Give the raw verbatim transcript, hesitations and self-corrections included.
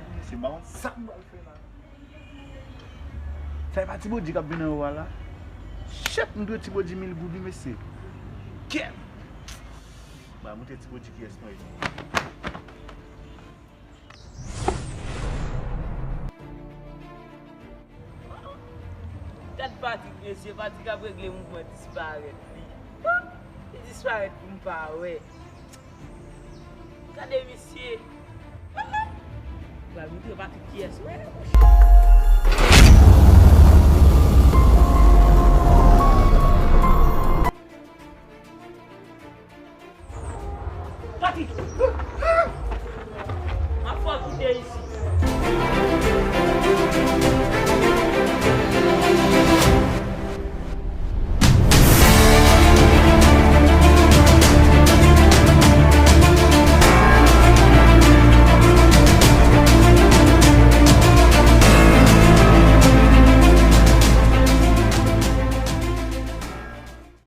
Mesye, m pa konn sa m pral fè la. Sa e pa Ti Bondye k ap vin anwo a la? Shit, m dwe Ti Bondye mil goud wi, mesye. Kèt! M pral montre Ti Bondye kiyès mwen ye. Gad Patrick, mesye, Patrick ap regle mouvman disparèt li. Li disparèt pou m pa wè. Gade misye. Pral montre Patrick kiyès mwen ye. Patrick! M ap fè w kite isi.